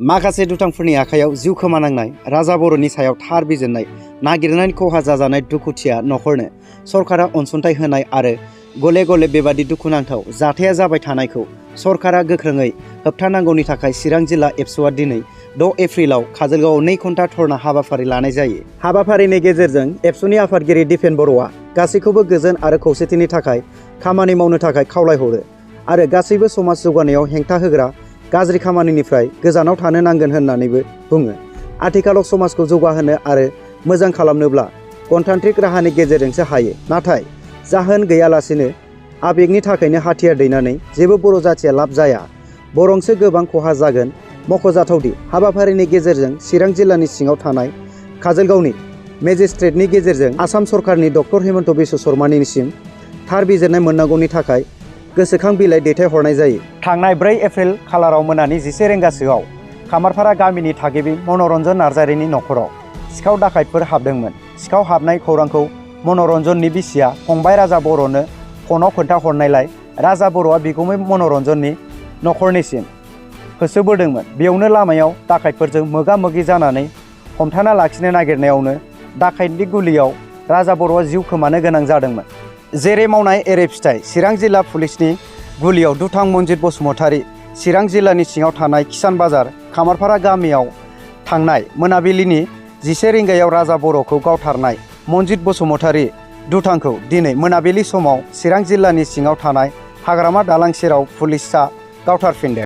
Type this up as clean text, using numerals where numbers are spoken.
माखासे दुथांफोरनि आखायाव जिउ खोमानांनाय राजा बर'नि सायाव थार बिजिरनाय नागिरनानै खहा जाजानाय दुखुथिया नखरनो सरकारा अनसुंथाइ होनाय आरो गले गले बेबादि दुखुनांथाव जाथाया जाबाय थानायखौ सरकारा गोख्रोङै होबथानांगौनि थाखाय चिरां जिल्ला एबसुआ दिनै 6 एप्रिलाव काजलगावआव 2 घन्टा धरना हाबाफारि लानाय जायो। हाबाफारिनि गेजेरजों एबसुनि आफादगिरि दिपेन बर'आ गासैखौबो गोजोन आरो खौसेथिनि थाखाय खामानि मावनो थाखाय खावलायहरो आरो गासैबो समाज जौगानायाव हेंथा होग्रा गाज्रि खामानिनिफ्राय गोजानाव थानो नांगोन होननानैबो बुङो। आथिखालाव समाजखौ जौगाहोनो आरो मोजां खालामनोब्ला गणतान्त्रिक राहानि गेजेरजोंसो हायो, नाथाय जाहोन गैयालासेनो आबेगनि थाखायनो हाथियार दैनानै जेबो बर' जाथिया लाब जाया, बरंसो गोबां खहा जागोन। मख'जाथावदि हाबाफारिनि गेजेरजों चिरां जिल्लानि सिङाव थानाय काजलगावनि मेजिस्ट्रेटनि गेजेरजों आसाम सरकारनि डक्टर हेमन्त बिश्व शर्मानिसिम थार बिजिरनाय मोननांगौनि थाखाय गोसोखां बिलाइ दैथायहरनाय जायो। थांनाय 4 एप्रिल खालाराव मोनानि 11 रिंगासोआव खामारपारा गामिनि थागिबि मनरन्जन नार्जारिनि नखराव सिखाव दाखायतफोर हाबदोंमोन। सिखाव हाबनाय खौरांखौ मनरन्जननि बिसिया फंबाय राजा बर'नो फनाव खोन्थाहरनायलाय राजा बर'आ बिगुमै मनरन्जननि नखरनिसिम होसोबोदोंमोन। बेयावनो लामायाव दाखायतफोरजों मोगा मोगि जानानै हमथाना लाखिनो नागिरनायावनो दाखायतनि गुलियाव राजा बर'आ जिउ खोमानो गोनां जादोंमोन। जेरै मावनाय एरै फिथाइ चिरां जिल्ला पुलिसनि गुलियाव दुथां मनजित बसुमतारी चिरां जिल्लानि सिङाव थानाय किसान बाजार खामारपारा गामियाव थांनाय मोनाबिलिनि 11 रिंगायाव राजा बर'खौ गावथारनाय मनजित बसुमतारी दुथांखौ दिनै मोनाबिलि समाव चिरां जिल्लानि सिङाव थानाय हाग्रामा दालां सेराव पुलिसआ गावथारफिनदों।